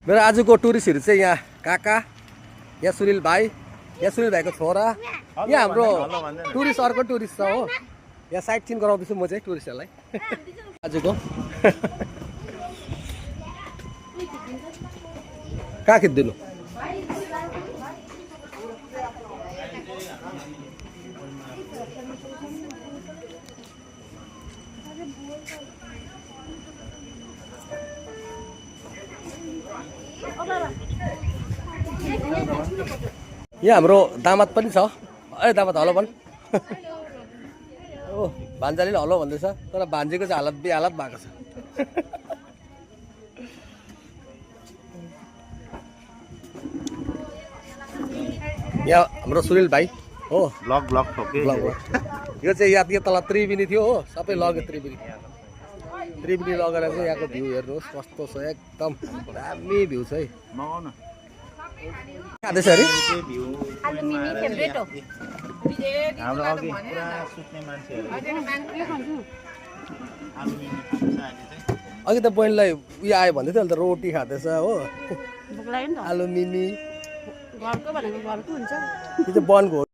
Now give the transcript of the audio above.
मेरो आजको टुरिस्टहरू चाहिँ यहाँ काका, यहाँ सुनिल भाइ, यहाँ सुनिल भाइको छोरा, यहाँ हाम्रो टुरिस्ट अर्को टुरिस्ट छ हो। यहाँ साइट सिन गराउँदैछु म चाहिँ टुरिस्टहरूलाई आजको। कहाँ खिच्दिनु? यहाँ हाम्रो दामाद पनि छ। ए दामाद हलो भन्। ओ भान्जाले हलो भन्दैछ तर भान्जीको चाहिँ हालत बेहालत भएको छ। यहाँ हाम्रो सुनिल भाइ हो। ब्लग ठोके यो चाहिँ यहाँ तल त्रिवेणी थियो हो, सबै लग्यो त्रिवेणी लगेर चाहिँ यहाँको भ्यू हेर्नुहोस् कस्तो छ, एकदम दामी भ्यू छ है। खाँदैछ अरे अघि त बहिनीलाई उयो आयो भन्दै थियो, अहिले त रोटी खाँदैछ हो। आलु मिमी यो चाहिँ बनको हो।